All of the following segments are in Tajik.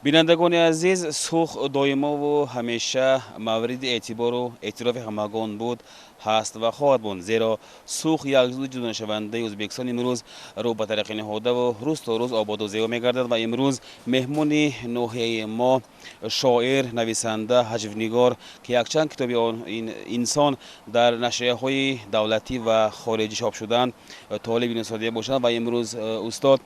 Бинандагони азиз, Суғд доимову ҳамеша мавриди эътибору эътирофи ҳамагон буд, ҳаст ва хоҳад буд, зеро Суғд як ҷузъи ҷудонашавандаи Ӯзбекистон имрӯз рӯ ба тараққӣ ниҳодаву рӯз то рӯз ободу зебо мегардад. Ва имрӯз меҳмони ноҳияи мо шоир, нависанда, ҳаҷвнигор, ки якчанд китоби ин инсон дар нашрияҳои давлатӣ ва хориҷӣ чоп шуданд, Толиб Юнусзода бошанд. Ва имрӯз устод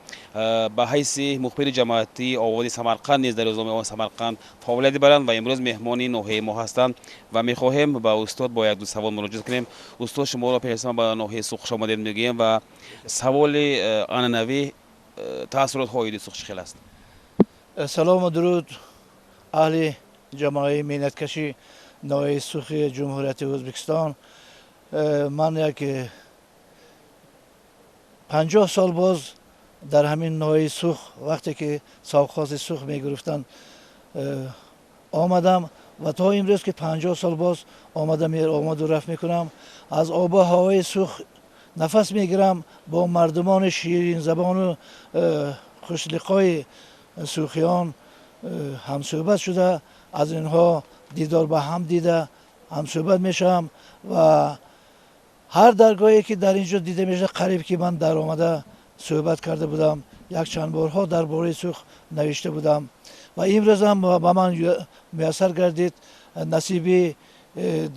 ба ҳайси мухбири ҷамоатии Овози Самарқанд низ дар рӯзномаи Овози Самарқанд фаъолият мебаранд ва имрӯз меҳмони ноҳияи мо ҳастанд. Ва мехоҳем ба устод бо як-ду савол муроҷиат кунем. Устод, шуморо пеш аз ҳама ба ноҳияи Суғд хушомадед мегӯем ва саволи анъанавӣ: таассуротҳо оиди Суғд чӣ хел аст? Салому дуруд аҳли ҷамоаи меҳнаткаши ноҳияи Суғди Ҷумҳурияти Ӯзбекистон. Ман як 50 сол боз дар ҳамин ноҳияи Суғд, вақте ки совхози Суғд мегирифтанд, омадам ва то имрӯз, ки 50 сол боз омада омаду рафт мекунам, аз обу ҳавои Суғд нафас мегирам, бо мардумони ширинзабону хушлиқои суғдиён ҳамсӯҳбат шуда, аз инҳо дидор ба ҳам дида ҳамсӯҳбат мешавам ва ҳар даргоҳе, ки дар ин ҷо дида мешавад, қариб ки ман дар омада суҳбат карда будам, якчанд борҳо дар бораи Суғд навишта будам. Ва имрӯзам ба ман муяссар гардид насиби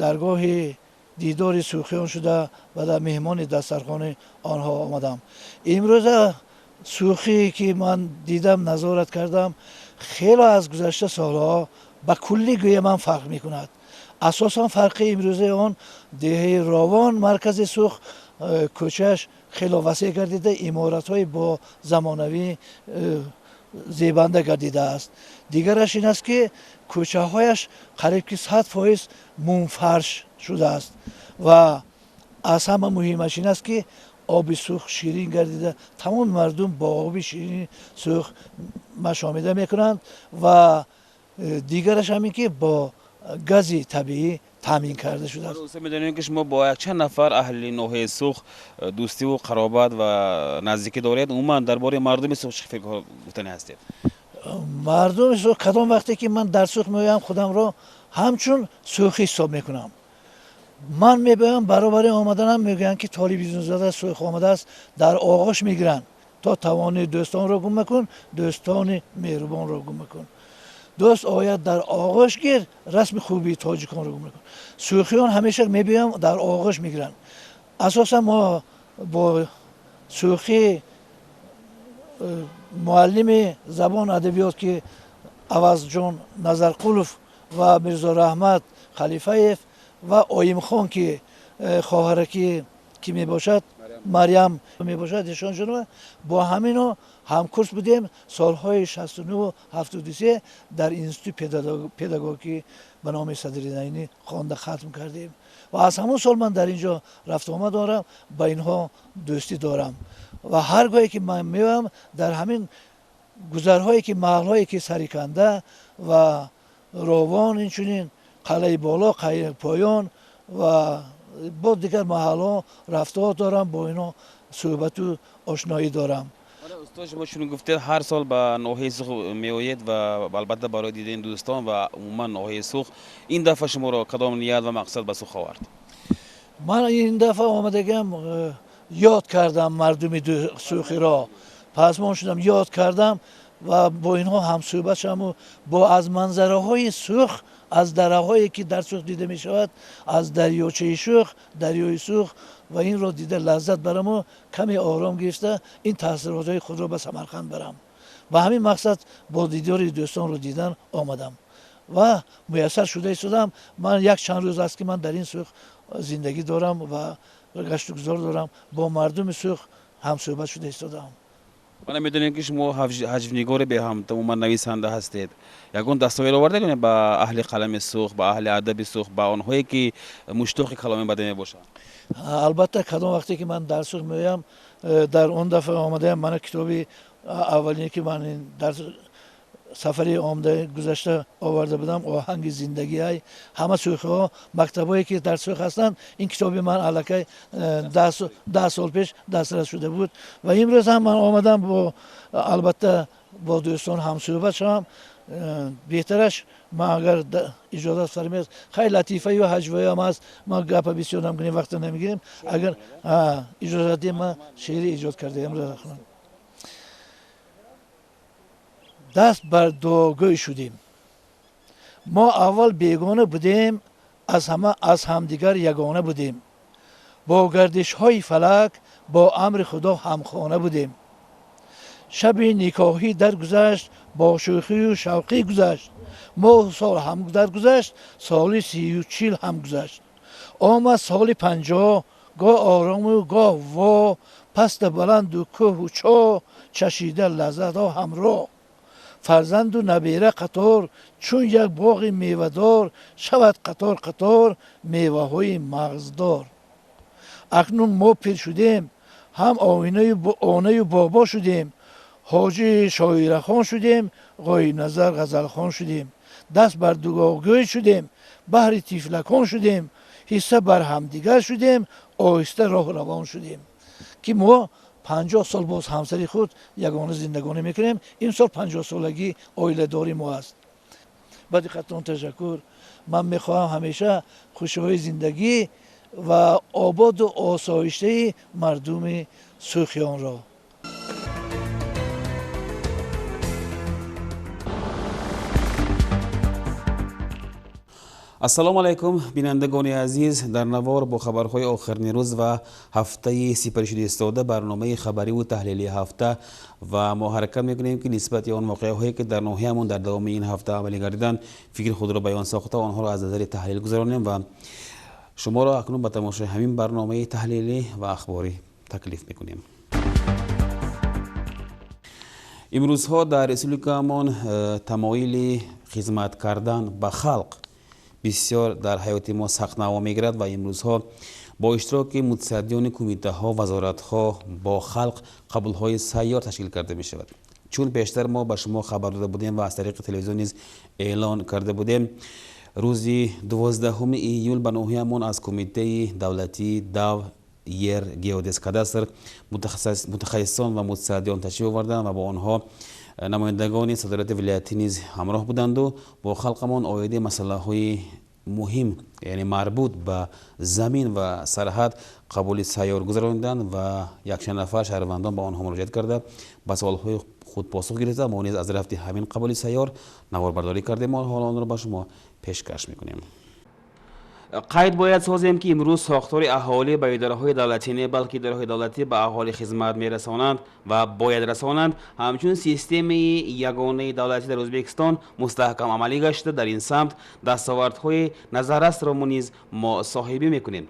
даргоҳи дидори суғдиён шуда ва дар меҳмони дастархони онҳо омадам. Имрӯза Суғде, ки ман дидам, назорат кардам, хеле аз гузашта солҳо ба куллӣ гӯя ман фарқ мекунад. Асосан фарқи имрӯзаи он деҳаи Ровон, маркази Суғд, кӯчааш хеле васеъ гардида, иморатҳои бо замонавӣ зебанда гардидааст. Дигараш ин аст, ки кӯчаҳояш қариб ки 100% мумфарш шудааст. Ва аз ҳама муҳимаш ин аст, ки оби Суғд ширин гардида, тамоми мардум бо оби ширини Суғд машомида мекунанд. Ва дигараш ҳамин, ки бо гази табиӣ таъмин карда шудааст. Медонем, ки шумо бо якчанд нафар аҳли ноҳияи Суғд дӯстиву қаробат ва наздикӣ доред. Умуман, дар бораи мардуми Суғд чӣ фикр гуфтанӣ ҳастед? Мардуми Суғд, кадом вақте ки ман дар Суғд меоям, худамро ҳамчун суғдӣ ҳисоб мекунам. Ман мебиёям, баробари омаданам мегӯянд, ки Толиб Юнусзода Суғд омадааст, дар оғош мегиранд. То тавони дӯстонро гум макун, дӯстони меҳрубонро гум макун, дӯст ояд, дар оғӯш гир, расми хубии тоҷиконро гум макун. Суғдиён ҳамеша мебиёям, дар оғӯш мегиранд. Асосан мо бо суғдӣ муаллими забон адабиёт, ки Авазҷон Назарқулов ва Мирзораҳмат Халифаев ва Оимхон, ки хоҳараки ки мебошад, Марьям мебошад, ишоншонова бо ҳамино ҳамкурс будем. Солҳои 69, 73 дар институти педагогӣ ба номи Садриддин Айнӣ хонда хатм кардем ва аз ҳамон сол ман дар ин ҷо рафтуомад дорам, ба инҳо дӯстӣ дорам. Ва ҳар гоҳе ки ман меоям, дар ҳамин гузарҳое, ки маҳалҳое, ки Сариканда ва Ровон, инчунин Қалъаи Боло, Қалъаи Поён ва бо дигар маҳалҳо рафтуомад дорам, бо инҳо суҳбату ошноӣ дорам. Устод, шумо чун гуфтед, ҳар сол ба ноҳияи Суғд меоед ва албатта барои дидани дӯстон ва умуман ноҳияи Суғд. Ин дафъа шуморо кадом ният ва мақсад ба Суғд овард? Ман ин дафъа омадагиам, ёд кардам мардуми суғдиро, пазмон шудам, ёд кардам ва бо инҳо ҳамсӯҳбат шудаму бо аз манзараҳои Суғд, аз дараҳое, ки дар Суғд дида мешавад, аз дарёчаи Суғд, дарёи Суғд ва инро дида лаззат бараму каме ором гирифта, ин таъсиротҳои худро ба Самарқанд барам. Ба ҳамин мақсад бо дидори дӯстонро дидан омадам ва муяссар шуда истодам. Ман як чанд рӯз аст, ки ман дар ин Суғд зиндагӣ дорам ва гаштугузор дорам, бо мардуми Суғд ҳамсӯҳбат шуда истодам. Мана медонем, ки шумо ҳаҷвнигори беҳамто, умуман нависанда ҳастед. Ягон дастовард овардед ба аҳли қалами Суғд, ба аҳли адаби Суғд, ба онҳое, ки муштоқи каломи бадеъ мебошанд? Албатта, кадом вақте ки ман дар Суғд меоям, дар он дафъа омадаям, мана китоби аввалине, ки ман дар сафари омада гузашта оварда будам, «Оҳанги зиндагиай». Ҳама суғдиҳо, мактабҳое, ки дар Суғд ҳастанд, ин китоби ман аллакай 10 сол пеш дастрас шуда буд. Ва имрӯз ҳам ман омадам, бо албатта бо дӯстон ҳамсӯҳбат шавам. Беҳтараш ман агар иҷозат фармоед, хай латифаю ҳаҷвоям аст, ма гапа бисёр намекунем, вақта намегирем. Агар иҷозат диҳем, ман шеъри эҷод кардаам хонам. Даст бар дуогӯй шудем. Мо аввал бегона будем, аз ҳама аз ҳамдигар ягона будем. Бо гардишҳои фалак бо амри Худо ҳамхона будем. Шаби никоҳӣ даргузашт, бо шӯхию шавқӣ гузашт. Моҳу сол ҳам даргузашт, соли 30-40 ҳам гузашт. Омад соли 50, гоҳ орому гоҳ во, паста баланду кӯҳу чоҳ, чашида лаззатҳо ҳамроҳ. Фарзанду набера қатор, чун як боғи мевадор, шавад қатор қатор меваҳои мағздор. Акнун мо пир шудем, ҳам онаю бобо шудем, ҳоҷи шоирахон шудем, ғоибназар ғазалхон шудем. Даст бар дугогӯй шудем, баҳри тифлакон шудем, ҳисса бар ҳамдигар шудем, оҳиста роҳ равон шудем. Ки мо 50 сол боз ҳамсари худ ягона зиндагонӣ мекунем. Имсол 50-солагии оиладории мо аст. Ба диққатон ташаккур. Ман мехоҳам ҳамеша хушиҳои зиндагӣ ва ободу осоиштаи мардуми Сӯхиёнро. Ассалому алайкум, бинандагони азиз. Дар навор бо хабарҳои охирини рӯз ва ҳафтаи сипаришуда истода барномаи хабариву таҳлилии ҳафта ва мо ҳаракат мекунем, ки нисбати он воқеаҳое, ки дар ноҳияамон дар давоми ин ҳафта амалӣ гардиданд, фикри худро баён сохта, онҳоро аз назари таҳлил гузаронем ва шуморо акнун ба тамошои ҳамин барномаи таҳлилӣ ва ахборӣ таклиф мекунем. Имрӯзҳо дар республикаамон тамоили хизмат кардан ба халқ бисёр дар ҳаёти мо сахтнаво мегирад ва имрӯзҳо бо иштироки мутасаддиёни кумитаҳо, вазоратҳо бо халқ қабулҳои сайёр ташкил карда мешавад. Чун пештар мо ба шумо хабар дода будем ва аз тариқи телевизион низ эълон карда будем, рӯзи 12 июл ба ноҳияамон аз Кумитаи давлатии дав ер геодез кадастр мутахассисон ва мутасаддиён ташриф оварданд ва бо онҳо намояндагони садорати вилоятӣ низ ҳамроҳ буданду бо халқамон оиди масъалаҳои муҳим, яъне марбут ба замин ва сарҳад, қабули сайёр гузарониданд ва якчанд нафар шаҳрвандон ба онҳо муроҷиат карда ба саволҳои худ посух гирифта. Мо низ аз рафти ҳамин қабули сайёр наворбардорӣ кардем ва ҳоло онро ба шумо пешкаш мекунем. Қайд бояд созем, ки имрӯз сохтори аҳолӣ ба идораҳои давлатӣ не, балки идораҳои давлатӣ ба аҳолӣ хизмат мерасонанд ва бояд расонанд. Ҳамчун системаи ягонаи давлатӣ дар Ӯзбекистон мустаҳкам амалӣ гашта, дар ин самт дастовардҳои назаррасро мо низ мо соҳибӣ мекунем.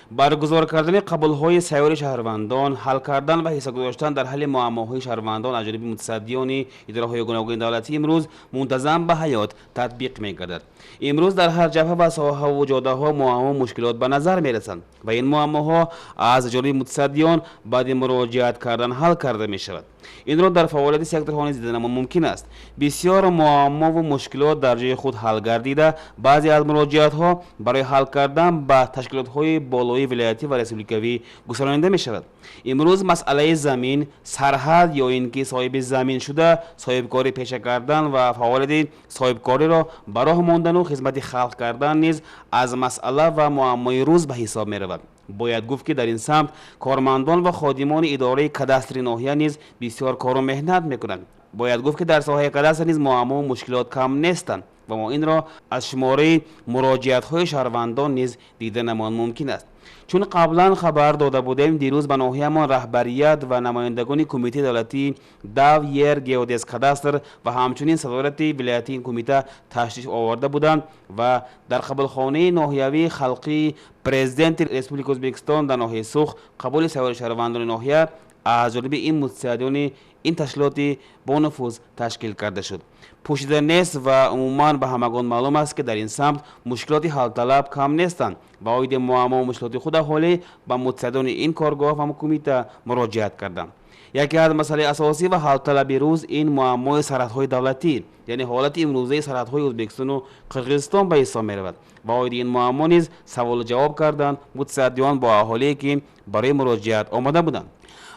Баргузор кардани қабулҳои сайёри шаҳрвандон, ҳал кардан ва ҳисса гузоштан дар ҳалли муаммоҳои шаҳрвандон аз ҷониби мутасаддиёни идораҳои гуногуни давлатӣ имрӯз мунтазам ба ҳаёт татбиқ мегардад. Имрӯз дар ҳар ҷабҳа ва соҳаву ҷодаҳо муаммо мушкилот ба назар мерасанд ва ин муаммоҳо аз ҷониби мутасаддиён баъди муроҷиат кардан ҳал карда мешавад. Инро дар фаъолияти секторҳо низ дида мумкин аст. Бисёр муаммову мушкилот дар ҷои худ ҳал гардида, баъзе аз муроҷиатҳо барои ҳал кардан ба ташкилотҳои болоии вилоятӣ ва республикавӣ гусаронида мешавад. Имрӯз масъалаи замин, сарҳад ё ин ки соҳиби замин шуда соҳибкорӣ пеша кардан ва фаъолияти соҳибкориро ба роҳ мондану хизмати халқ кардан низ аз масъала ва муаммои рӯз ба ҳисоб меравад. Бояд гуфт, ки дар ин самт кормандон ва ходимони идораи кадастри ноҳия низ бисёр кору меҳнат мекунанд. Бояд гуфт, ки дар соҳаи кадастр низ муаммову мушкилот кам нестанд ва мо инро аз шумораи муроҷиатҳои шаҳрвандон низ дида намоян мумкин аст. Чун қаблан хабар дода будем, дирӯз ба ноҳиямон раҳбарият ва намояндагони Кумитаи давлатии дав ер геодез кадастр ва ҳамчунин садорати вилоятии ин кумита ташриф оварда буданд ва дар қабулхонаи ноҳиявии халқии президенти Республикаи Ӯзбекистон дар ноҳияи Сух қабули сайёри шаҳрвандони ноҳия аз ҷониби ин мутасаддиёни ин ташкилоти бонуфуз ташкил карда шуд. Пӯшида нест ва умуман ба ҳамагон маълум аст, ки дар ин самт мушкилоти ҳалталаб кам нестанд ва оиди муаммову мушкилоти худ аҳолӣ ба мутасаддиёни ин коргоҳ ва кумита муроҷиат карданд. Яке аз масъалаи асосӣ ва ҳалталаби рӯз ин муаммои сарҳадҳои давлатӣ, яъне ҳолати имрӯзаи сарҳадҳои Ӯзбекистону Қирғизистон ба ҳисоб меравад ва оиди ин муаммо низ саволу ҷавоб карданд мутасаддиён бо аҳолие, ки барои муроҷиат омода буданд.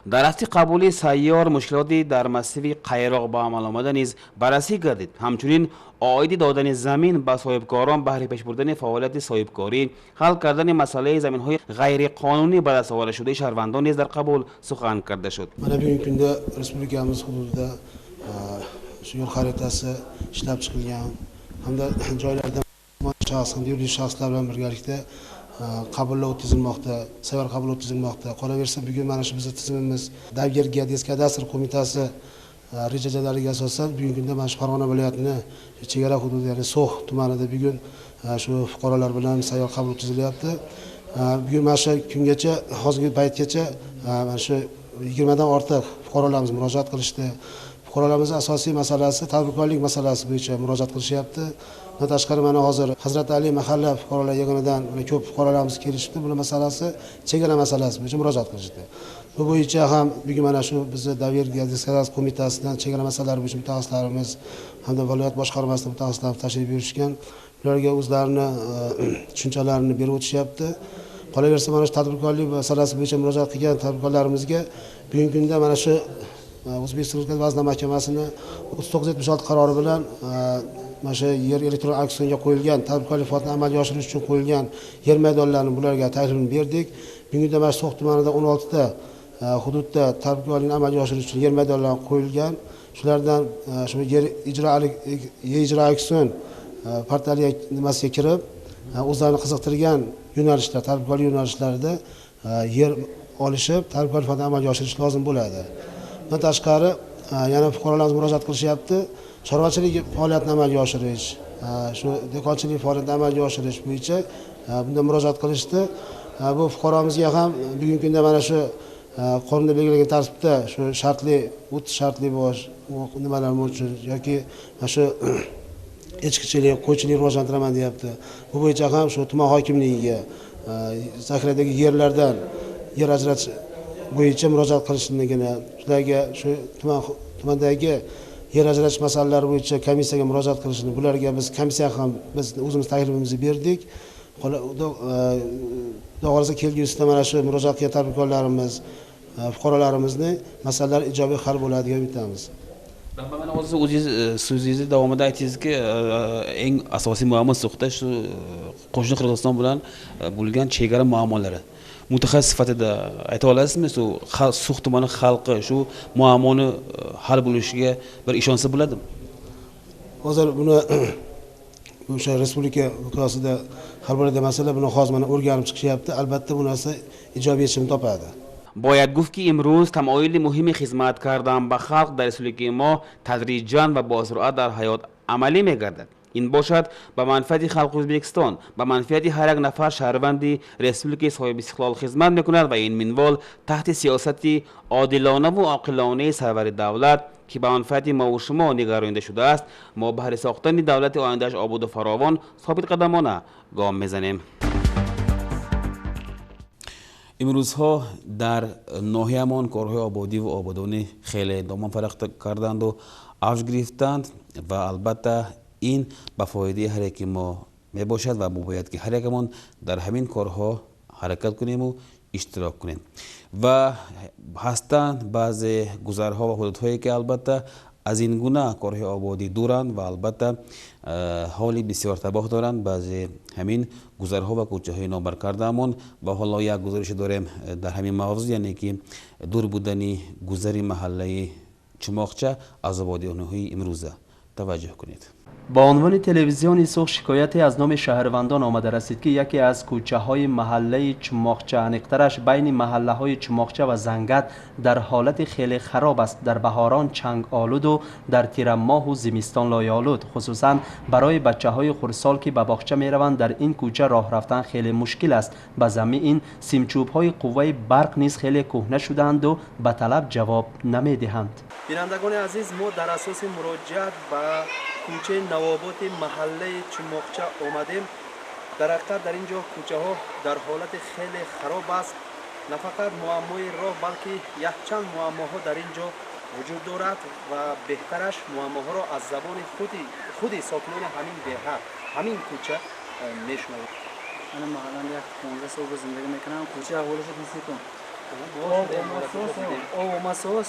Дар ҳафти қабули сайёр мушкилоти дар массиви Қайроқ ба амал омада низ баррасӣ гардид. Ҳамчунин оиди додани замин ба соҳибкорон баҳри пешбурдани фаъолияти соҳибкорӣ, ҳал кардани масъалаи заминҳои ғайриқонунӣ ба даст овардашудаи шаҳрвандон низ дар қабул сухан карда шуд. Mana bugungi kunda respublikamiz hududida shu yo'l xaritasi ishlab chiqilgan hamda joylarda shaxs hamda yuridik shaxslar bilan birgalikda qabullar o'tkazilmoqda, sayyor qabul o'tkazilmoqda. Qolaversa, bugun mana shu bizning tizimimiz Davr geodeziya kadastr qo'mitasi reja jadvaliga asosan bugungi kunda mana shu Farg'ona viloyatini chegara hududi, ya'ni So'x tumanida bugun shu fuqarolar bilan sayyor qabul o'tkazilyapti. Bugun mana shu kungacha, hozirgi paytgacha mana shu 20 dan ortiq fuqarolarimiz murojaat qilishdi. Fuqarolarimiz asosiy masalasi tadbirkorlik masalasi bo'yicha murojaat qilishyapti. Bundan tashqari mana hozir Hazrat Ali mahalla fuqarolar yig'inidan ko'p fuqarolarimiz kelishibdi. Bular masalasi chegara masalasi bo'yicha murojaat qilishdi. Bu bo'yicha ham bugun mana shu bizni Davr geodeziya qo'mitasidan chegara masalalari bo'yicha mutaxassislarimiz hamda viloyat boshqarmasidan mutaxassislar tashrif buyurishgan. Ularga o'zlarini tushunchalarini berib o'tishyapti. Qolaversa, mana shu tadbirkorlik masalasi bo'yicha murojaat qilgan tadbirkorlarimizga bugungi kunda mana shu O'zbekiston Respublikasi Vazirlar Mahkamasining 3976 qarori bilan mana shu yer elektron auksionga qo'yilgan tadbirkorlik faoliyatini amalga oshirish uchun qo'yilgan yer maydonlarini bularga taklifini berdik. Bugungi kunda mana shu So'x tumanida 16 ta hududda tadbirkorlikni amalga oshirish uchun yer maydonlari qo'yilgan. Shulardan shu yer ijro auksion portaliga nimasiga kirib, o'zlarini qiziqtirgan yo'nalishlar, tadbirkorlik yo'nalishlarida yer olishib, tadbirkorlik faoliyatini amalga oshirish lozim bo'ladi. Bundan tashqari yana fuqarolarimiz murojaat qilishyapti. Chorvachilik faoliyatini amalga oshirish, shu dehqonchilik faoliyatini amalga oshirish bo'yicha bunda murojaat qilishdi. Bu fuqaromizga ham bugungi kunda mana shu qonunda belgilangan tartibda shu shartli, 30 shartli bosh nimalar uchun yoki mana shu echkichilik, qo'ychilik rivojlantiraman deyapti. Bu bo'yicha ham shu tuman hokimligiga zaxiradagi yerlardan yer ajratish bo'yicha murojaat qilishligini, shularga shu tumandagi yer ajratish masalalari bo'yicha komissiyaga murojaat qilishini, bularga biz komissiya ham biz o'zimiz taklifimizni berdik. Xudo xohlasa kelgusida mana shu murojaat qilgan tadbirkorlarimiz, fuqarolarimizni masalalari ijobiy hal bo'ladi degan umiddamiz. Mana hozir o'zingiz so'zingizni davomida aytdingizki, eng asosiy muammo So'xda shu qo'shni Qirg'iziston bilan bo'lgan chegara muammolari. Mutaxassis sifatida ayta olasizmi, shu So'x tumani xalqi shu muammoni hal bo'lishiga bir ishonsa bo'ladimi? Hozir buni o'sha respublika miqyosida hal bo'ladigan masala, buni hozir mana o'rganib chiqishyapti. Albatta bu narsa ijobiy yechim topadi. Бояд гуфт, ки имрӯз тамоили муҳими хизмат кардан ба халқ дар республикаи мо тадриҷан ва бо суръат дар ҳаёт амалӣ мегардад. Ин бошад ба манфиати халқи Ӯзбекистон, ба манфиати ҳар як нафар шаҳрванди республикаи соҳибистиқлол хизмат мекунад ва ин минвол таҳти сиёсати одилонаву оқилонаи сарвари давлат, ки ба манфиати мову шумо нигаронида шудааст, мо баҳри сохтани давлати ояндааш ободу фаровон собитқадамона гом мезанем. Имрӯзҳо дар ноҳиямон корҳои ободиву ободонӣ хеле домон фарқ карданду авҷ гирифтанд ва албатта ин ба фоидаи ҳар яки мо мебошад ва мо бояд ки ҳар якамон дар ҳамин корҳо ҳаракат кунему иштирок кунем. Ва ҳастанд баъзе гузарҳо ва ҳудудҳое, ки албатта аз ин гуна корҳои ободӣ дуранд ва албатта ҳоли бисёр табоҳ доранд. Баъзе ҳамин гузарҳо ва кӯчаҳои номбаркардаамон ва ҳоло як гузорише дорем дар ҳамин мавзӯъ, яъне ки дур будани гузари маҳаллаи Чумоқча аз ободиҳои имрӯза. Таваҷҷӯҳ кунед. Ба унвони телевизиони Суғд шикояте аз номи шаҳрвандон омада расид, ки яке аз кӯчаҳои маҳаллаи Чумоқча, аниқтараш байни маҳаллаҳои Чумоқча ва Зангат, дар ҳолати хеле хароб аст. Дар баҳорон чанголуду дар тирамоҳу зимистон лоялуд. Хусусан барои бачаҳои хурдсол, ки ба боғча мераванд, дар ин кӯча роҳ рафтан хеле мушкил аст. Ба замми ин симчӯбҳои қувваи барқ низ хеле кӯҳна шудаанду ба талаб ҷавоб намедиҳанд. Бинандагони азиз, мо дар асоси муроҷиат ба кӯчаи Навоботи маҳаллаи Чумоқча омадем. Дар ҳақиқат дар ин ҷо кӯчаҳо дар ҳолати хеле хароб аст. На фақат муаммои роҳ, балки якчанд муаммоҳо дар ин ҷо вуҷуд дорад ва беҳтараш муаммоҳоро аз забони худи сокинони ҳамин деҳа, ҳамин кӯча мешунавем. Ман маҳаллам як 15 сол буд зиндагӣ мекунам. Кӯча аҳволашо дидед. Об омасоз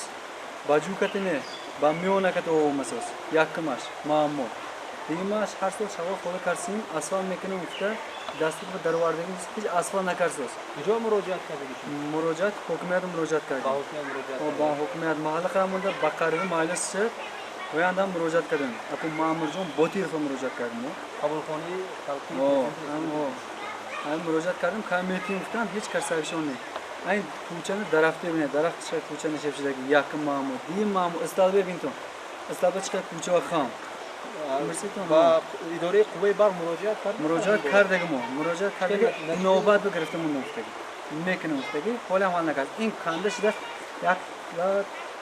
ба ҷӯкатине ба миёнакат об омасоз якмаш муаммо. Дигимаш ҳар сол шаво хола карсим асфалт мекунем гуфта дастур ба даровардагӣ ҳеҷ асфалт накарсоз. Куҷо муроҷиат кардагӣ? Муроҷиат ҳокимият муроҷиат кардем. Ба ҳокимият муроҷиат ба ҳокимият маҳалла қарамонда ба қариби маҷлис шуд ваяндам муроҷиат кардем. Аку Маъмурҷон Ботиров муроҷиат кардем. Қабулхонаи халқи ҳамин муроҷиат кардем, комитет гуфтан ҳеҷ кас саршон не. Айн кӯчани дарахт бибинед, дарахт чиқа кӯчани шепшидаги якум маъмур, дуюм маъмур, исталба бибинтон. Исталба чиқа кӯча ва хам. Ба идораи қувваи барқ муроҷиат кардем? Муроҷиат кардаги мо, муроҷиат кардаги навбат бигирифта монда гуфтаги. Мекунем гуфтаги, ҳоло ҳам ҳал накард. Ин канда шуда як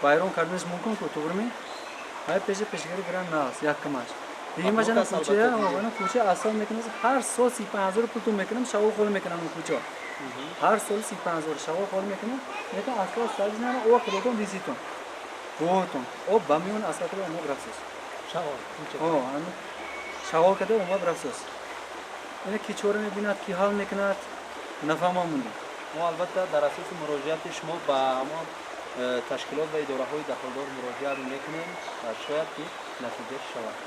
вайрон карданаш мумкин ку, туғрими? Ҳай пеши пешгирӣ гиран наст, якумаш. Дуюмаш ана кӯча, ана кӯча асфалт мекунем, ҳар сол 35 000 пул мекунем, шаво хол мекунам кӯча. Ҳар сол 35 000 шаво хол мекунем, лекин асфалт сабз нама, об худотон диситон. Гӯтон. Об ба миён асфалт омад рафсос. Шаво, кӯча. Ҳа, шаво када омад рафсос. Ина ки чора мебинад, ки ҳал мекунад, нафаҳмам монда. Мо албатта дар асоси муроҷиати шумо ба ҳамон ташкилот ва идораҳои дахлдор муроҷиат мекунем ва шояд ки натиҷа шавад.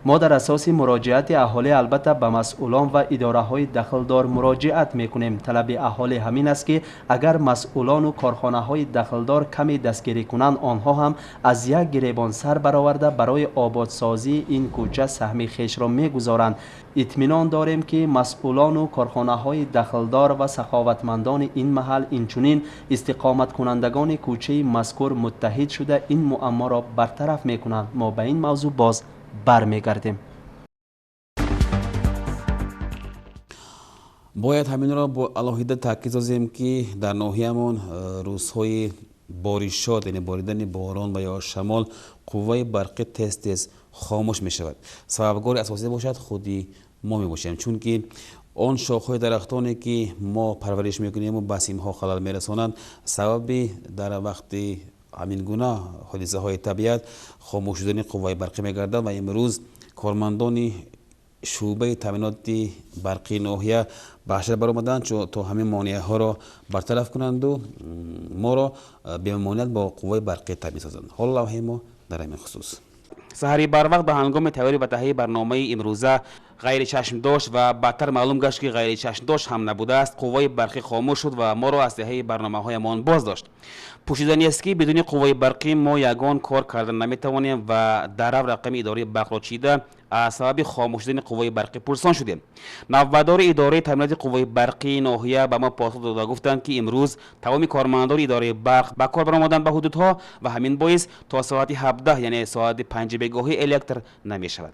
Мо дар асоси муроҷиати аҳолӣ албатта ба масъулон ва идораҳои дахлдор муроҷиат мекунем. Талаби аҳолӣ ҳамин аст ки агар масъулону корхонаҳои дахлдор каме дастгирӣ кунанд, онҳо ҳам аз як гиребон сар бароварда барои ободсозии ин кӯча саҳми хешро мегузоранд. Итминон дорем ки масъулону корхонаҳои дахлдор ва саховатмандони ин маҳал инчунин истиқоматкунандагони кӯчаи мазкур муттаҳид шуда ин муамморо бартараф мекунанд. Мо ба ин мавзӯъ боз бармегардем. Бояд ҳаминро бо алоҳида таъкид созем ки дар ноҳиямон рӯзҳои боришот, яъне боридани борон ва ё шамол, қувваи барқӣ тез тез хомӯш мешавад. Сабабгори асосӣ бошад худи мо мебошем, чунки он шохҳои дарахтоне ки мо парвариш мекунему ба симҳо халал мерасонанд, сабаби дар вақти ҳамин гуна ҳодисаҳои табиат хомӯш шудани қувваи барқӣ мегардад ва имрӯз кормандони шӯъбаи таъминоти барқии ноҳия ба ҳашар баромаданд то ҳамин монеаҳоро бартараф кунанду моро бемамоният бо қувваи барқӣ таъмин созанд. Ҳоло лавҳаи мо дар ҳамин хусус. Саҳари барвақт ба ҳангоми тайёрӣ ба таҳияи барномаи имрӯза ғайричашмдошт ва баъдтар маълум гашт ки ғайричашмдошт ҳам набудааст, қувваи барқӣ хомӯш шуд ва моро аз таҳияи барномаҳоямон боздошт. Пӯшиданиест ки бидуни қувваи барқӣ мо ягон кор карда наметавонем ва дар рав рақами идораи барқро чида аз сабаби хомӯш шудани қувваи барқӣ пурсон шудем. Навбатдори идораи таъминоти қувваи барқии ноҳия ба мо посух дода гуфтанд ки имрӯз тамоми кормандони идораи барқ ба кор баромаданд ба ҳудудҳо ва ҳамин боис то соати 17, яъне соати 5 бегоҳӣ электр намешавад.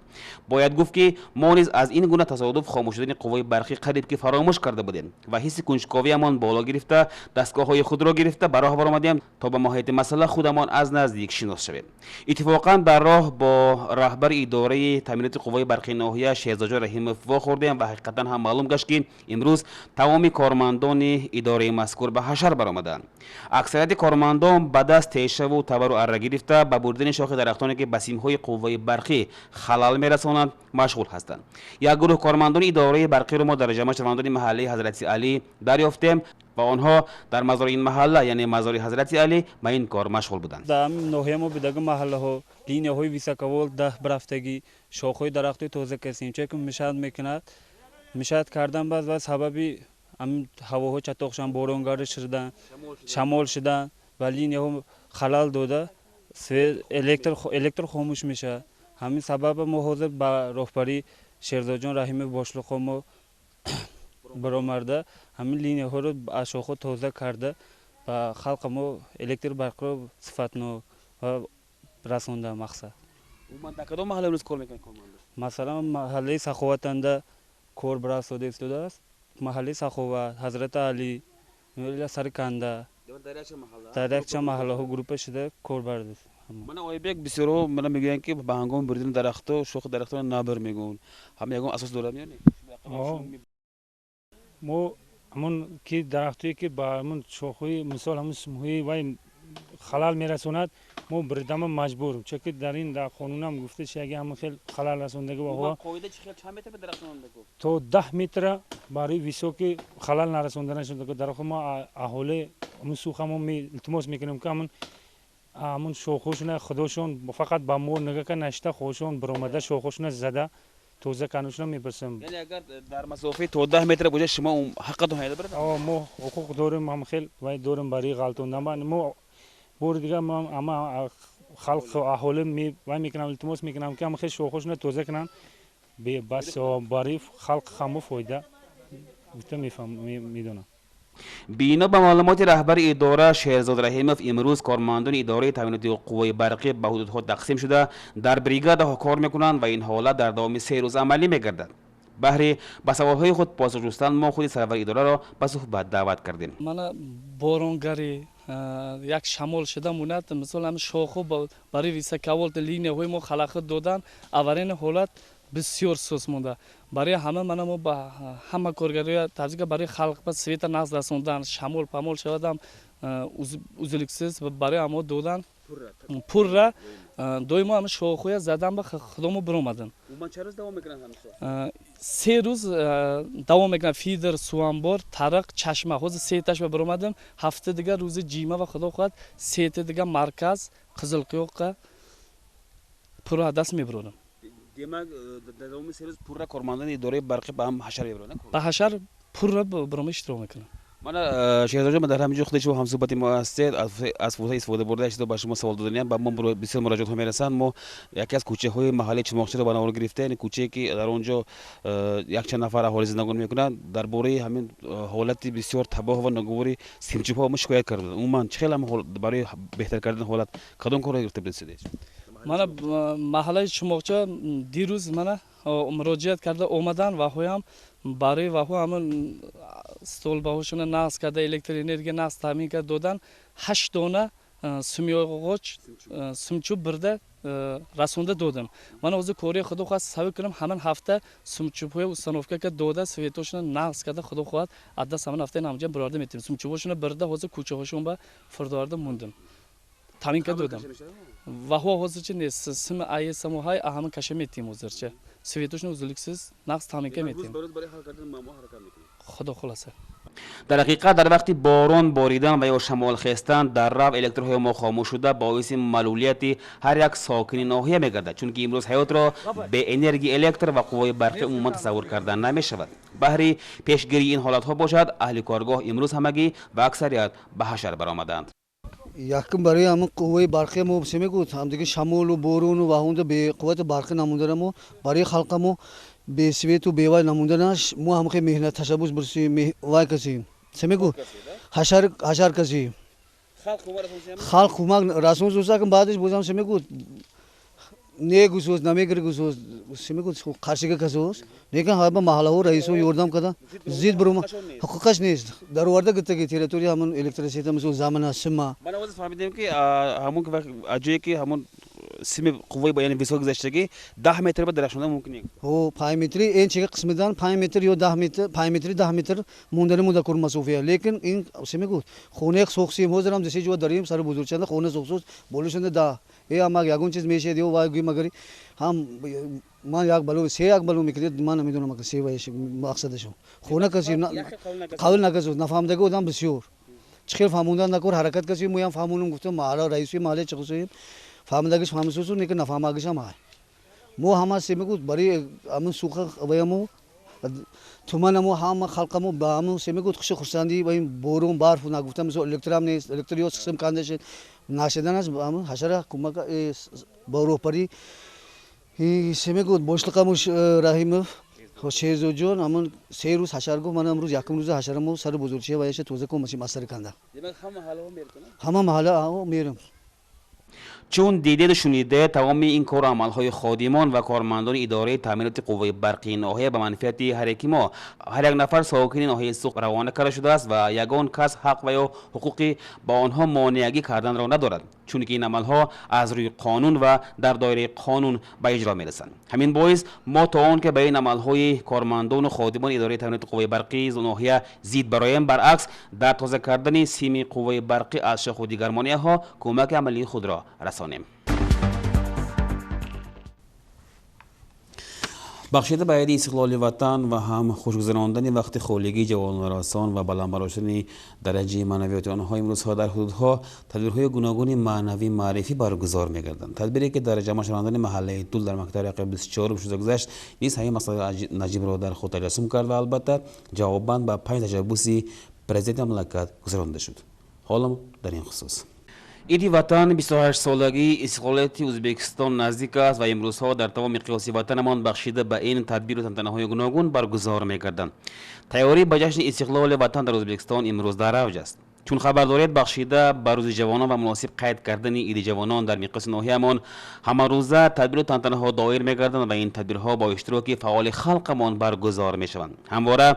Бояд гуфт ки мо низ аз ин гуна тасодуф хомӯш шудани қувваи барқӣ қариб ки фаромӯш карда будем ва ҳисси кунҷковиямон боло гирифта дастгоҳҳои худро гирифта ба роҳ баромадем то ба моҳияти масъала худамон аз наздик шинос шавем. Иттифоқан дар роҳ бо раҳбари идораи таъминоти қувваи барқии ноҳия Шеҳзодҷон Раҳимов вохӯрдем ва ҳақиқатан ҳам маълум гашт ки имрӯз тамоми кормандони идораи мазкур ба ҳашар баромаданд. Аксарияти кормандон ба даст тешаву табару арра гирифта ба буридани шохи дарахтоне ки ба симҳои қувваи барқӣ халал мерасонанд машғул ҳастанд. Як гурӯҳ кормандони идораи барқиро мо дар ҷамъа шавандони маҳаллаи Ҳазрати Алӣ дарёфтем ва онҳо дар мазори ин маҳалла, яъне мазори Ҳазрати Алӣ, ба ин кор машғул буданд. Дар ноҳия мо бидаги маҳаллаҳо линияҳои високоволт даҳ барафтагӣ, шохҳои дарахтои тоза касем, чунки мешаҳад мекунад, мешаҳад кардан баъд ва сабаби ҳамин ҳавоҳо чатоқ шудан, боронгарӣ шудан, шамол шудан ва линияҳо халал дода электр хомӯш мешавад. Ҳамин сабаба мо ҳозир ба роҳбарии Шерзодҷон Раҳимов бошлиқҳо мо баромарда ҳамин линияҳоро аз шохҳо тоза карда ба халқи мо электр барқро сифатнок ва расонда мақсад. Умуман дар кадом маҳалла имрӯз кор мекунанд кормандон? Масалан, маҳаллаи Саховатанда кор барасода истодааст. Маҳаллаи Саховат, Ҳазрати Алӣ, Сарканда. Дар якчанд маҳаллаҳо группа шуда кор бардааст. Мана Ойбек бисёрҳо мана мегӯянд ки ба ҳангоми буридани дарахтҳо шохи дарахтҳоро набир мегӯянд. Ҳама ягон асос дорад ё не? Мо ҳамон ки дарахтое ки ба ҳамон шохҳои мисол ҳамон симҳои вай халал мерасонад, мо бирдама маҷбур, чунки дар ин дар қонунам гуфта шудаги ҳамон хел халал расондаги ва қоида чӣ хел чанд метр ба дарахт расондаги? То 10 метра барои високи халал нарасонданаш. Дар охир мо аҳоли ҳамун Суғ мо илтимос мекунем, ки ҳамун шохҳошона худошон фақат ба мо нигоҳ карда нашида, худошон баромада шохҳошона зада тоза карданашона мепурсем. Яъне агар дар масофаи то 10 метр бошад, шумо ҳаққатон ҳайда барад? Мо ҳуқуқ дорем, ҳам хел вай дорем барои ғалтондан. Мо бори дигар ама халқ аҳолӣ вай мекунам, илтимос мекунам, ки ҳама хел шохҳошона тоза кунанд, бас барои халқ ҳамо фоида гуфта медонам. Бино ба маълумоти раҳбари идора Шерзод Раҳимов, имрӯз кормандони идораи таъминоти қувваи барқӣ ба ҳудудҳо тақсим шуда, дар бригадаҳо кор мекунанд ва ин ҳолат дар давоми 3 рӯз амалӣ мегардад. Баҳри ба саволҳои худ посух ҷустан мо худи сарвари идораро ба суҳбат даъват кардем. Мана боронгарӣ як шамол шуда монад, мисол ҳами шохҳо барои високовольт линияҳои мо халақит додан, аварийный ҳолат бисёр сус монда. Барои ҳама мана мо ба ҳама коргароя тавзика барои халқ ба света нағз расондан, шамол памол шавадам узлуксиз барои ҳамо додан пурра доимо ҳама шохҳоя задан ба худомо биромадем. 3 рӯз давом мекунад. Фидер, Суванбор, Тариқ, Чашма. Ҳозир сеташ ба биромадем. Ҳафта дигар рӯзи ҷима ва худо хоҳад сета дигар марказ Қизилқиёққа пурра даст мебирорем. Демак, дар давоми 3 рӯз пурра кормандони идораи барқӣ ба ҳам ҳашар мебаранд? Ба ҳашар пурра бирома иштирок мекунанд. Мана Шерзодҷон, дар ҳамин ҷо худи шумо ҳамсуҳбати мо ҳастед. Аз фурсат истифода бурда чизо ба шумо савол доданиям. Ба мо бисёр муроҷиатҳо мерасанд. Мо яке аз кӯчаҳои маҳаллаи Чумоқчаро ба навор гирифтем, кӯчае ки дар он ҷо якчанд нафар аҳолӣ зиндагонӣ мекунанд. Дар бораи ҳамин ҳолати бисёр табоҳ ва ногувори симчӯбҳо мо шикоят карда буданд. Умуман чӣ хел барои беҳтар кардани ҳолат кадом корро гирифта будед? Мана маҳаллаи Чумоқча дирӯз мана муроҷиат карда омадан ваҳоям барои ваҳо ҳамон столбаҳошона нағз карда, электроэнергия нағз таъмин карда додан, 8 дона сумёғоч сумчӯб бирда расонда додам. Мана ҳозир кори худо хоҳад савӣ кунам, ҳамин ҳафта сумчӯбҳоя установка карда дода, светошона нағз карда худо хоҳад аз даст ҳамин ҳафта ҳамҷа бироварда метавем. Сумчӯбҳошона бирда ҳозир кӯчаҳошон ба фурдоварда мондем. Таъмин карда додам. Ваҳо ҳозирча нест, сими аесамоҳай ҳамин каша метиҳем ҳозирча. Светошона узлуксиз нағз таъмин карда метиҳем. Худо хулоса. Дар ҳақиқат дар вақти борон боридан ва ё шамол хестан дар рав электрҳои мо хомӯш шуда боиси малулияти ҳар як сокини ноҳия мегардад, чунки имрӯз ҳаётро бе энергияи электр ва қувваи барқӣ умуман тасаввур кардан намешавад. Баҳри пешгирии ин ҳолатҳо бошад, аҳли коргоҳ имрӯз ҳамагӣ ба аксарият ба ҳашар баромаданд. Якум барои ҳамин қувваи барқӣ мо се мегӯд, ҳамдиги шамолу борону ва ҳунда бе қуввати барқӣ намондана мо барои халқа мо бе свету бевай намонданаш мо ҳамхе меҳнат ташаббус бурсем, вай касем. Се мегӯ ҳашар касем. Халқ кӯмак расонсусакм баъдаш бозам се мегӯд негусоз намегиргусоз се мегӯд қаршига касоз, лекин ҳама маҳаллаҳо раисо ёрдам карда зид бирома ҳуқуқаш нест. Дароварда гиртаги территория ҳамон электросета мисол замина сима. Ман аввал фаҳмидем, ки ҳамон аз ҷое ки ҳамон сими қувваи яъне висок гузаштагӣ 10 метр ба дарахшонда мумкин нест. Ҳо, 5 метри эн чега қисмидан 5 метр ё 10 метр, 5 метри 10 метр мондани мо дар кор масофия. Лекин ин се мегӯд хонаи сохсем ҳозирам десе ҷо дарем сари бузургчанда хона сохсоз болошанда да э амак ягон чиз мешед ё вай гӯй магари ҳам ман як бало се як бало мекунед, ман намедонам ака се вай мақсадашо хона каси қабул накасоз нафаҳмдаги одам бисёр чӣ хел фаҳмондан накор ҳаракат каси моям фаҳмонум гуфтам маҳалла раиси маҳалла чиқсоем фаҳмидагиш фаҳмисосу неки нафаҳмагишам ҳай мо ҳама се мегӯд барои ҳамин суха ваямо туманамо ҳама халқамо ба ҳамин се мегӯд хуши хурсандӣ ба ин борон барф нагуфта мисол электрам нест, электр ё қисм канда шед нашиданаш ҳамин ҳашара кӯмак ба роҳбарӣ се мегӯд бошлиқамуш Раҳимов Шерзодҷон ҳамон 3 рӯз ҳашар гуфт. Ман имрӯз якум рӯза ҳашарамо сари бузургчия ваяша тоза кун масим асари канда ҳама маҳалла мерем. Чун дидеду шунидед, тамоми ин кору амалҳои ходимон ва кормандони идораи таъминоти қувваи барқии ноҳия ба манфиати ҳар яки мо, ҳар як нафар сокини ноҳияи Суғд равона карда шудааст ва ягон кас ҳақ ва ё ҳуқуқи ба онҳо монеагӣ карданро надорад, чунки ин амалҳо аз рӯи қонун ва дар доираи қонун ба иҷро мерасанд. Ҳамин боис мо то он ки ба ин амалҳои кормандону ходимони идораи таъминоти қувваи барқии ноҳия зид бароем, баръакс дар тоза кардани сими қувваи барқӣ аз шоху дигар монеаҳо кӯмаки амалии худро расонем. Бахшида ба иди истиқлоли ватан ва ҳам хушгузарондани вақти холигии ҷавонрасон ва баланд бардоштани дараҷаи маънавиёти онҳо имрӯзҳо дар ҳудудҳо тадбирҳои гуногуни маънавӣ маърифӣ баргузор мегарданд. Тадбире ки дар ҷамъшавандани маҳаллаи Тул дар мактаби рақами 24 шуда гузашт, низ ҳамин масъалаи наҷибро дар худ таҷассум кард ва албатта ҷавобан ба 5 ташаббуси президенти мамлакат гузаронида шуд. Ҳоло дар ин хусус иди ватан 28-солагии истиқлолияти Ӯзбекистон наздик аст ва имрӯзҳо дар тамоми миқёси ватанамон бахшида ба ин тадбиру тантанаҳои гуногун баргузор мегарданд. Тайёрӣ ба ҷашни истиқлоли ватан дар Ӯзбекистон имрӯз дар авҷ аст. Чун хабар доред, бахшида ба рӯзи ҷавонон ва муносиб қайд кардани иди ҷавонон дар миқёси ноҳиямон ҳамарӯза тадбиру тантанаҳо доир мегарданд ва ин тадбирҳо бо иштироки фаъоли халқамон баргузор мешаванд. Ҳамвора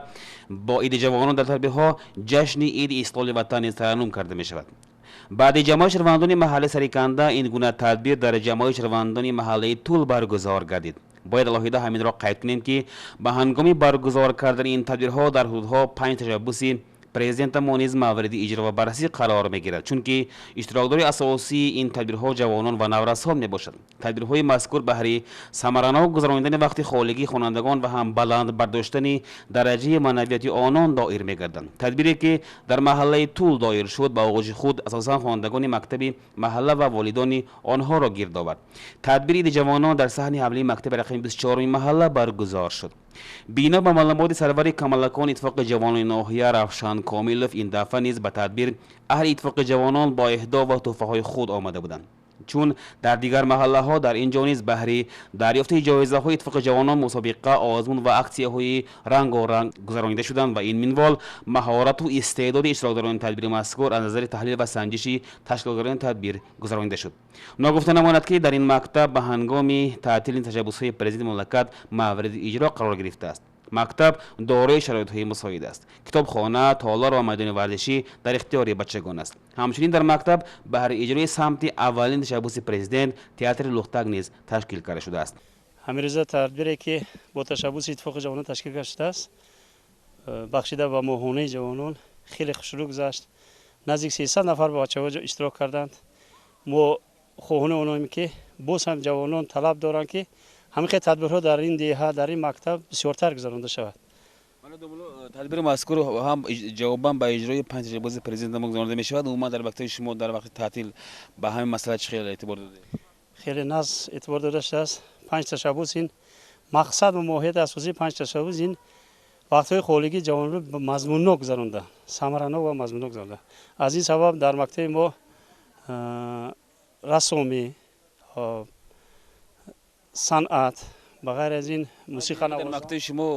бо иди ҷавонон дар тадбирҳо ҷашни иди истиқлоли ватан низ тараннум карда мешавад. Баъди ҷамъои шаҳрвандони маҳаллаи Сариканда ин гуна тадбир дар ҷамъои шаҳрвандони маҳаллаи Тул баргузор гардид. Бояд алоҳида ҳаминро қайд кунем, ки ба ҳангоми баргузор кардани ин тадбирҳо дар ҳудудҳо 5 ташаббуси президентамо низ мавриди иҷро ва баррасӣ қарор мегирад, чунки иштирокдори асосии ин тадбирҳо ҷавонон ва наврасон мебошад. Тадбирҳои мазкур баҳри самаранок гузаронидани вақти холигии хонандагон ва ҳам баланд бардоштани дараҷаи маънавияти онон доир мегарданд. Тадбире ки дар маҳаллаи Тул доир шуд, ба оғози худ асосан хонандагони мактаби маҳалла ва волидони онҳоро гирд овард. Тадбири иди ҷавонон дар саҳни ҳавлии мактаби рақами 24 маҳалла баргузор шуд. Бино ба маълумоти сарвари камалакон иттифоқи ҷавонони ноҳия Равшан Комилов, ин дафъа низ ба тадбир аҳли иттифоқи ҷавонон бо эҳдо ва тӯҳфаҳои худ омада буданд. Чун дар дигар маҳаллаҳо дар ин ҷо низ баҳри дарёфти ҷоизаҳои иттифоқи ҷавонон мусобиқа, озмун ва аксияҳои рангоранг гузаронида шуданд ва ин минвол маҳорату истеъдоди иштирокдорони тадбири мазкур аз назари таҳлил ва санҷиши ташкилотгарони тадбир гузаронида шуд. Ногуфта намонад, ки дар ин мактаб ба ҳангоми таътили ташаббусҳои президенти мамлакат мавриди иҷро қарор гирифтааст. Мактаб дорои шароитҳои мусоид аст. Китобхона, толор ва майдони варзишӣ дар ихтиёри бачагон аст. Ҳамчунин дар мактаб баҳри иҷрои самти аввалин ташаббуси президент театри Лухтак низ ташкил карда шудааст. Ҳамин рӯза тадбире ки бо ташаббуси иттифоқи ҷавонон ташкил карда шудааст, бахшида ба моҳонаи ҷавонон, хеле хушрӯ гузашт. Наздик 300 нафар бачаҳо иштирок карданд. Мо хоҳони оноем, ки боз ҳам ҷавонон талаб доранд, ки ҳамин хел тадбирҳо дар ин деҳа, дар ин мактаб бисёртар гузаронда шавад. Тадбири мазкур ҳам ҷавобан ба иҷрои 5 ташаббуси президент гузаронида мешавад. Умуман дар мактаби шумо дар вақти таътил ба ҳамин масъала чӣ хел эътибор додед? Хеле наз эътибор дода шудааст. 5 ташаббус ин мақсад ва моҳияти асосии 5 ташаббус ин вақтҳои холигии ҷавонро мазмуннок гузаронда, самаранок ва мазмуннок гузаронда. Аз ин сабаб дар мактаби мо рассомӣ, санъат, ба ғайр аз ин мусиқа. Дар мактаби шумо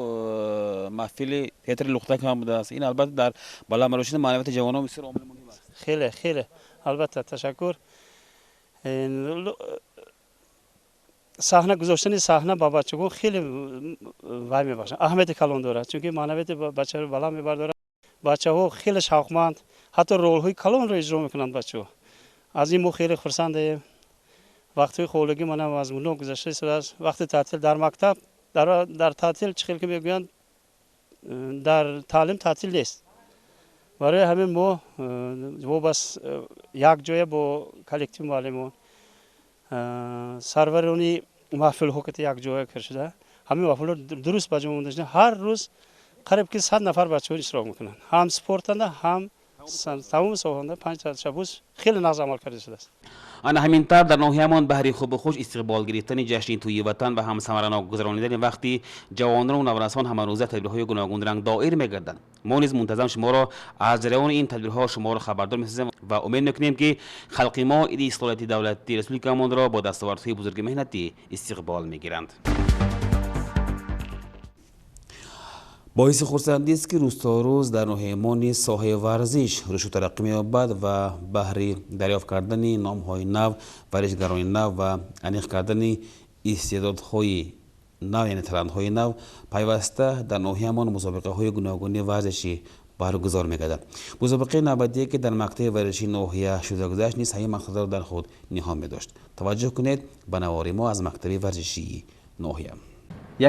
маҳфили театри Лухтак ҳам будааст. Ин албатта дар баланд бардоштани маънавияти ҷавонон бисёр омили муҳим аст. Хеле хеле, албатта, ташаккур. Саҳна гузоштани саҳна ба бачагон хеле вай мебахшад, аҳамияти калон дорад, чунки маънавияти бачаро баланд мебардорад. Бачаҳо хеле шавқманд, ҳатто ролҳои калонро иҷро мекунанд бачаҳо. Аз ин мо хеле хурсандаем. Вақтҳои холигӣ мана мазмуннок гузашта истодааст. Вақти таътил дар мактаб, дар таътил чӣ хел ки мегӯянд, дар таълим таътил нест. Барои ҳамин мо вобаст якҷоя бо коллективи муаллимон, сарварони маҳфилҳо ки якҷоя кар шуда, ҳамин маҳфилҳо дуруст ба ҷо монда шуда. Ҳар рӯз қариб ки 100 нафар бачаҳо иштирок мекунанд, ҳам спортанда, ҳам тамоми соҳанда. 5 ташаббус хеле нағз амал карда шудааст. Ана ҳамин тавр дар ноҳиямон баҳри хубу хуш истиқбол гирифтани ҷашни тӯйи ватан ва ҳам самаранок гузаронидани вақти ҷавонону наврасон ҳамарӯза тадбирҳои гуногунранг доир мегарданд. Мо низ мунтазам шуморо аз ҷараёни ин тадбирҳо шуморо хабардор месозем ва умед мекунем, ки халқи мо иди истиқлолияти давлати республикамонро бо дастовардҳои бузурги меҳнатӣ истиқбол мегиранд. Боиси хурсандист, ки рӯз то рӯз дар ноҳияи мо низ соҳаи варзиш рушду тараққӣ меёбад ва баҳри дарёфт кардани номҳои нав, варзишгарони нав ва аниқ кардани истеъдодҳои нав, яъне талантҳои нав, пайваста дар ноҳиямон мусобиқаҳои гуногуни варзишӣ баргузор мегардад. Мусобиқаи навбатие, ки дар мактаби варзишии ноҳия шуда гузашт, низ ҳамин мақсадро дар худ ниҳон медошт. Таваҷҷӯҳ кунед ба навори мо аз мактаби варзишии ноҳия.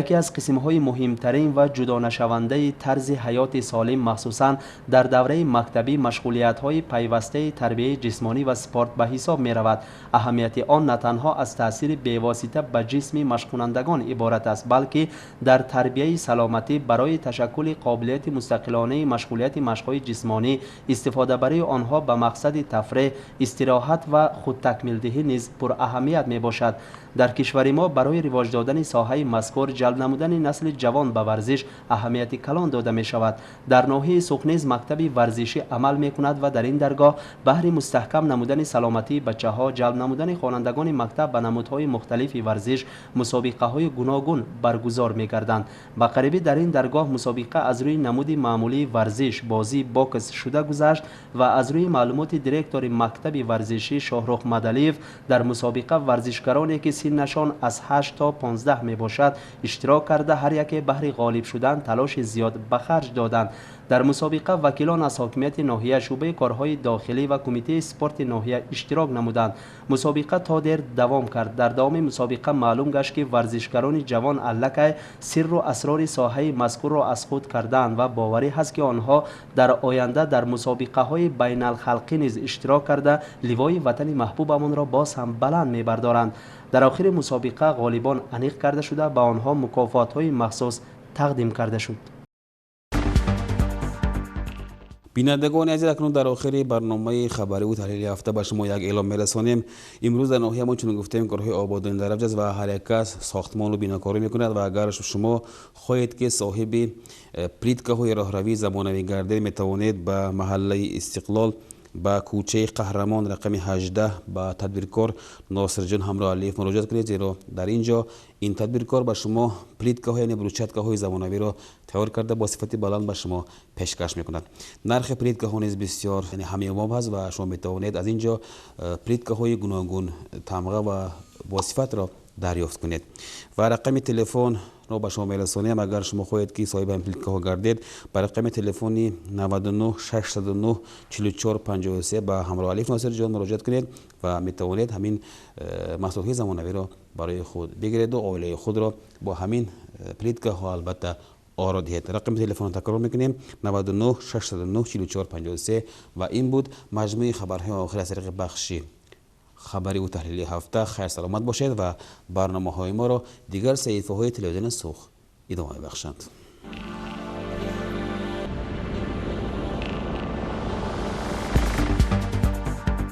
Яке аз қисмҳои муҳимтарин ва ҷудонашавандаи тарзи ҳаёти солим, махсусан дар давраи мактабӣ, машғулиятҳои пайвастаи тарбияи ҷисмонӣ ва спорт ба ҳисоб меравад. Аҳамияти он на танҳо аз таъсири бевосита ба ҷисми машқкунандагон иборат аст, балки дар тарбияи саломатӣ, барои ташаккули қобилияти мустақилонаи машғулияти машқҳои ҷисмонӣ, истифодабарии онҳо ба мақсади тафреҳ, истироҳат ва худтакмилдиҳӣ низ пураҳамият мебошад. Дар кишвари мо барои ривоҷ додани соҳаи мазкур, ҷалб намудани насли ҷавон ба варзиш аҳамияти калон дода мешавад. Дар ноҳияи Суғд низ мактаби варзишӣ амал мекунад ва дар ин даргоҳ баҳри мустаҳкам намудани саломатии бачаҳо, ҷалб намудани хонандагони мактаб ба намудҳои мухталифи варзиш мусобиқаҳои гуногун баргузор мегарданд. Ба қарибӣ дар ин даргоҳ мусобиқа аз рӯи намуди маъмулии варзиш, бозии бокс шуда гузашт ва аз рӯи маълумоти директори мактаби варзишӣ Шоҳрух Мадалиев, дар мусобиқа варзишгароне, ки синнашон аз 8 то 15 мебошад, иштирок карда, ҳар яке баҳри ғолиб шудан талоши зиёд ба харҷ доданд. Дар мусобиқа вакилон аз ҳокимияти ноҳия, шӯъбаи корҳои дохилӣ ва кумитаи спорти ноҳия иштирок намуданд. Мусобиқа то дер давом кард. Дар давоми мусобиқа маълум гашт, ки варзишгарони ҷавон аллакай сирру асрори соҳаи мазкурро аз худ кардаанд ва боварӣ ҳаст, ки онҳо дар оянда дар мусобиқаҳои байналхалқӣ низ иштирок карда, ливои ватани маҳбубамонро боз ҳам баланд мебардоранд. Дар охири мусобиқа ғолибон аниқ карда шуда, ба онҳо мукофотҳои махсус тақдим карда шуд. Бинандагони азиз, акнун дар охири барномаи хабариву таҳлили ҳафта ба шумо як эълом мерасонем. Имрӯз дар ноҳия мо, чун гуфтем, корҳои ободонӣ дар авҷ аст ва ҳар як кас сохтмону бинокорӣ мекунад ва агар шумо хоҳед, ки соҳиби плиткаҳои роҳравии замонавӣ гардед, метавонед ба маҳаллаи Истиқлол, ба кӯчаи Қаҳрамон, рақами 18, ба тадбиркор Носирҷон Ҳамроалиев муроҷиат кунед, зеро дар ин ҷо ин тадбиркор ба шумо плиткаҳо, яъне брусчаткаҳои замонавиро тайёр карда, бо сифати баланд ба шумо пешкаш мекунад. Нархи плиткаҳо низ бисёр ҳамёб ҳаст ва шумо метавонед аз ин ҷо плиткаҳои гуногун тамға ва бо сифатро дарёфт кунед. Ва рақами телефонро ба шумо мерасонем. Агар шумо хоҳед, ки соҳиби ҳамин плиткаҳо гардед, ба рақами телефони 99 609 44 53 ба Ҳамроҳалиф Носирҷон муроҷиат кунед ва метавонед ҳамин маҳсулотҳои замонавиро барои худ бигиреду оилаи худро бо ҳамин плиткаҳо албатта оро диҳед. Рақами телефонро такрор мекунем: 99 609 44 53. Ва ин буд маҷмӯи хабарҳои охир аз тариқи бахши хабариву таҳлили ҳафта. Хайр, саломат бошед ва барномаҳои моро дигар саҳифаҳои телевизиони Суғд идома мебахшанд.